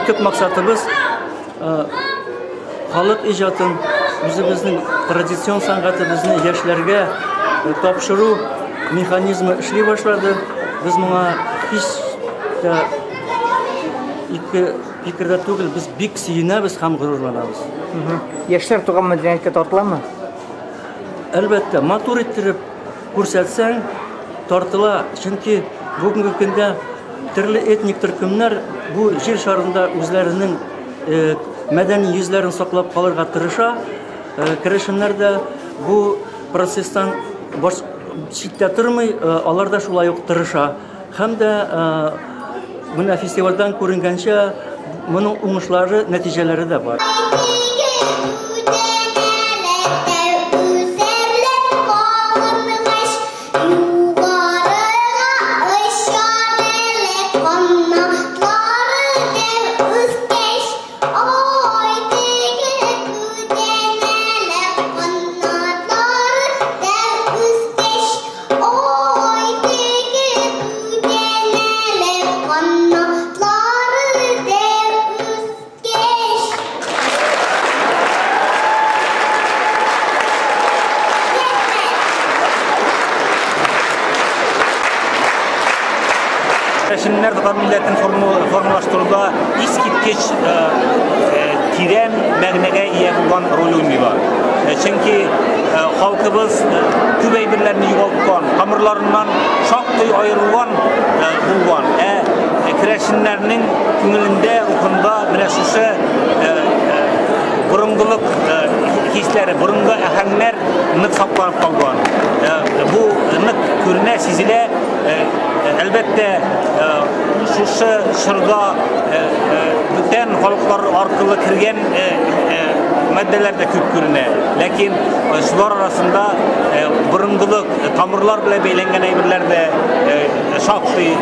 Төп максатыбыз халык иҗатын, үзебезнең традицион сәнгатебезне яшьләргә тапшыру механизмы эшли башлады. Без моңа һич тә ике фикердә түгел, без бик сөенәбез һәм горурланабыз. Яшьләр туган мәдәнияткә тартыламы? Әлбәттә, матур иттереп күрсәтсәң, тартыла. Чөнки бүгенге көндә төрле этник төркемнәр бу җир шарында үзләренең мәдәни йөзләрен саклап калырга тырыша. Керәшеннәр дә бу процесстан баш читтә тормый, алар да шулай ук тырыша. Һәм дә менә фестивальдән күренгәнчә, моның уңышлары, нәтиҗәләре дә бар. Керәшеннәр татар милләтен формалаштыруда искиткеч тирән мәгънәгә ия булган роль уйныйлар. Чөнки халкыбыз күп әйберләрне югалткан, тамырларыннан шактый аерылган булган. Ә керәшеннәрнең күңелендә, рухында менә шушы борынгылык хисләре, борынгы әһәңнәр нык сакланып калган. Бу нык күренә, сизелә. Әлбәттә, шушы чорда бүтән халыклар аркылы кергән матдәләр дә күп күренә. Ләкин шулар арасында борынгылык, тамырлар белән бәйләнгән әйберләр дә шактый.